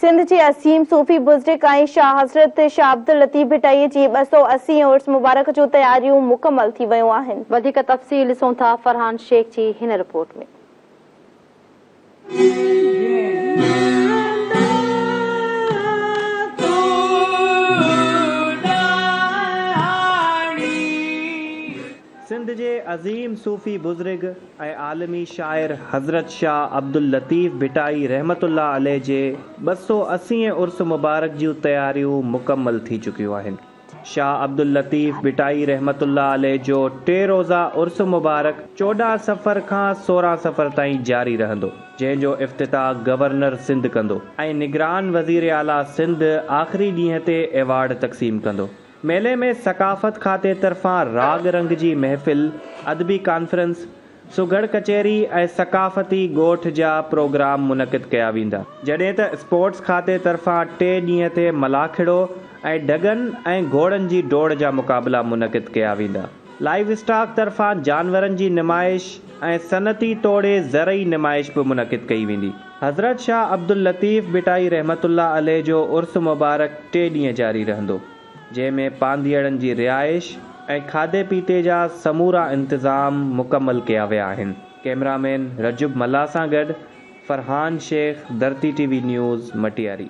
سنڌ جي عظيم صوفي بزرگ ۽ شاهه حضرت شاهه عبداللطيف ڀٽائيء جي 280 هين عرس مبارڪ جون تياريون مڪمل ٿي ويون آهن. وڌيڪ تفصيل ڏسون ٿا فرحان شيخ جي هن رپورٽ ۾. سنڌ جي عظيم صوفي بزرگ ۽ عالمي شاعر حضرت شاهه عبداللطيف ڀٽائي رحمة الله عليه جي 280 هين عرس مبارڪ جون تياريون مڪمل ٿي چڪيون آهن. شاهه عبداللطيف ڀٽائي رحمة الله عليه جو ٽي روزه عرس مبارڪ 14 صفر کان 16 صفر تائين جاري رهندو، جنهن جو افتتاح گورنر سنڌ ڪندو ۽ نگران وزيراعليٰ سنڌ آخري ڏينهن تي ايوارڊ تقسيم ڪندو. ميلي ۾ ثقافت کاتي طرفان راڳ رنگ جي محفل، ادبي ڪانفرنس، سگهڙ ڪچهري ۽ ثقافتي ڳوٺ جا پروگرام منعقد ڪيا ويندا. جڏهن ته اسپورٽس کاتي طرفان ٽي ڏينهن تي ملاکڙو ۽ ڍڳن ۽ گهوڙن جي ڊوڙ جا مقابلا منعقد ڪيا ويندا. لائيو اسٽاڪ طرفان جانورن جي نمائش ۽ صنعتي توڙي زرعي نمائش به منعقد ڪئي ويندي. حضرت شاهه عبداللطيف ڀٽائي رحمة الله عليه جو عرس مبارڪ ٽي ڏينهن جاري رهندو. جنهن ۾ پانڌيئڙن جي رهائش ۽ کاڌي پيتي جا سمورا انتظام مڪمل ڪيا ويا آهن. ڪئميرا مين رجب ملاح سان گڏ Farhan Shaikh, Dharti T V news, Matiari.